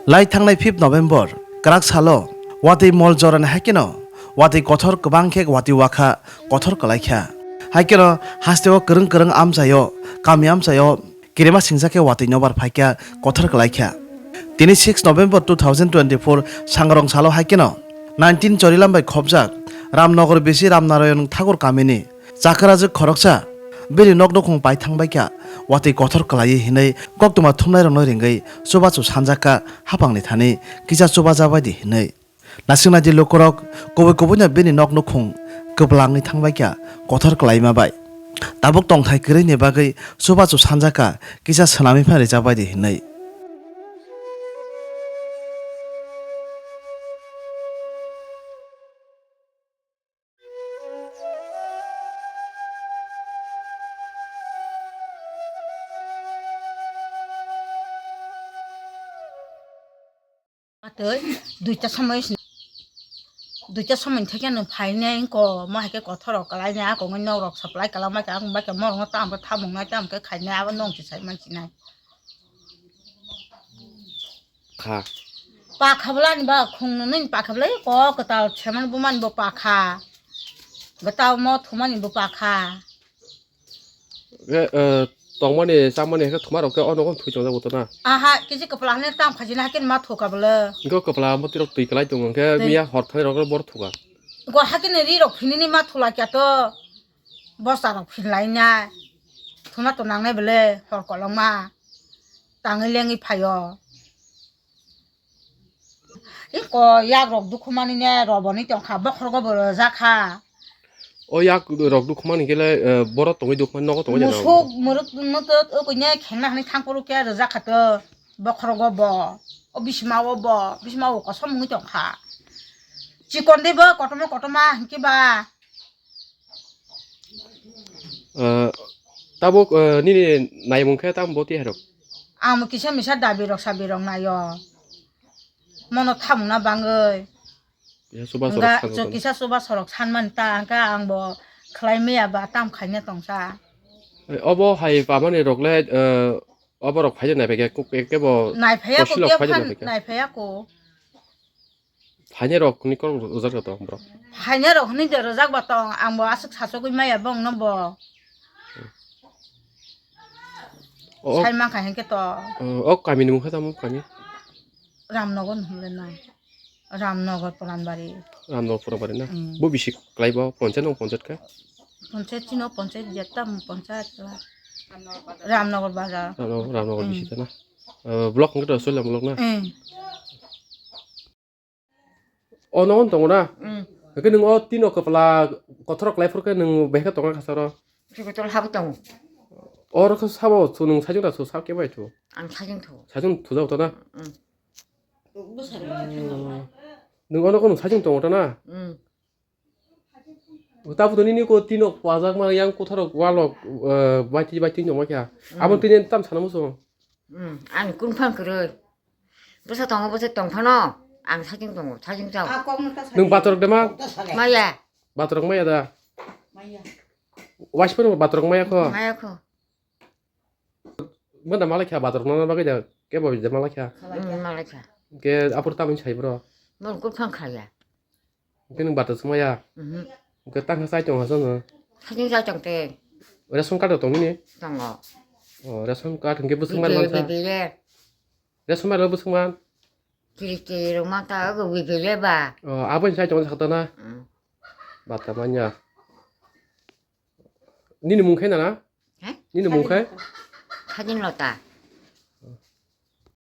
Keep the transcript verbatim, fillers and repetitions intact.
Lai thangnai fifth November, kwrak salo watwi mol jorani hai kheno watwi kothor kwbang khe watwi wakha kothor kwlai kha. Hai kheno hasteo kwrwng kwrwng amchaio, kami amchaio kirima singsa khe watwi nobar phai kha kothor kwlai kha. Tini six November two thousand twenty-four sangrong salo hai kheno nineteen Chorilam bai khopjak Ramnagar bisi Ramnarayan Thakur kamini Chakrajwk khoroksa bini nok nukhung pai thangbai kha, watwi kothor kwlaiwi hinwi koktwma thumnairokno ringwi chubachu sanjakha haphangni thani kisa chubajabaidi hinwi. Naisingnaidi lukurok kubui kubuino bini nok nukhung kwplangwi thangbai kha kothor kwlaima bai. Tabuk tongthai kwrwini bagwi chubachu sanjakha kisa swnamwi phai rijakbaidi hinwi. Atwi duita somoi, duita somoi thekhe no phainai ko mo hai khe kothor rok kwlai nai, a kongwi nok rok supply kwlangma khe, ang bai khe morok no tamo thamung nai, tamo khe khainai, abo nong se sai mansinai. Kha. Pakha bwlani ba khung nwnwi pakha bwlai ko kwtal seman bumani bo pakha. Bwtao mo thumani bo pakha. Khe, eh, tongmani chamani khe thumarok khe o nogo thwi chongjak bo to na? Aha, kisi kwpla hwnwi tam khaijina hakhe ma thuka bwle. Hwnkhe kwpla mwtwirok twi kwlai tongo hwnkhe twi. Miya hor thani rok bor thuka. Go hakhe ni ri rok phinini ma thula kya to. Bosa rok phinlai na. Thuna to nangnai bwle hor kolokma. Tangwi lengwi phaio. Iko yak rok dukhumani ne roboni tongkha, bokhorgo bo rwjakha. O yak rok dukhumani kele, eh, borok tongwi dukhumani nogo tongwi jana. Musuk muruk mutut ukui ne khengna hwnwi thangphuru khe rwjakha to bokhorgo bo. O bisima o bo, bisima o kosom wngwi tongkha. Chikon de bo kotorma kotorma hinkhe ba. Eh, tabuk, eh, nini naimung khe tamo bo twi hai rok? Ang bo kisa misa dabi rok sabi rok naio. Mono thamung na bangwi. Kisa chuba chorok san kisa chuba chorok san mani ta hwnkhe ang bo khlai maya ba tam khaina tongsa. Eh, obo hai pamani rok le, eh, obo rok phai nai phai khe kebo nai phai ya ko, nai phai ya ko. Phainai rok ni kok rwjak tong bro. Phainai rok hwnwi de rwjak ba tong, ang bo aswk sachogwi maya bong no bo. O, o. Sai mankha hinkhe to. O, o kami ni mungkha tamo kami? Ramnagar hwnle na. Ramnagar Poranbari. Ramnagar Poranbari na. Mm. Bo bisi klai bo ponchayat no ponchayat kha? Ponchayat chino ponchayat jetta ponchayat la. Ramnagar bazar. Ramnagar, Ramnagar bisi ta na. Eh, block hwnkhe to Soilam block na. Mm. O nogo tongo na? Mm. Hwnkhe nwng o tino kwpla kothorok kwlai phuru khe nwng behekhe tongo khasaro? Chikotol habo tongo. Oro khe sabo thu nwng sajwk da thu sab khe bai thu? Ang sajwk thu. Sajwk thujak ta na? Mm. Nwng ono khe nwng sajwk tongo ta na? Mm. Tabuk to nini ko tino kwajak ma yang kothorok walok, eh, baiti baiti tongma khe. Mm. Abo tini tam sana muchung. Hmm, ang kung phang kwrwi. Bwsa tongo, bwsa tong phano. Ang sajwk tongo, sajwk chao. Nwng batorok de ma? Maya. Batorok maya da? Maya. Waisphano batorok maya kho? Maya kho. Manda malai kha batorok nana bagwi da? Kebo da malai kha? Hmm, malai kha. Ke apor tamni sai bro? Mon kung phang khaya. Hwnkhe nwng bator swmaya? Mhm. Hwnkhe tangkha chai tongo hasono? Hakhe chai tong te. Ration card rok tong nini? Tongo. O, ration card hwnkhe bwswk man mansa? B P L. Ration card rok bwswk man? Kiri kiri rok man ta, ogo B P L ba. O, aboni chai tongo sakta na? Mm. Bata manya. Nini mung khe nana? He? Nini mung khe? Sajin Lota.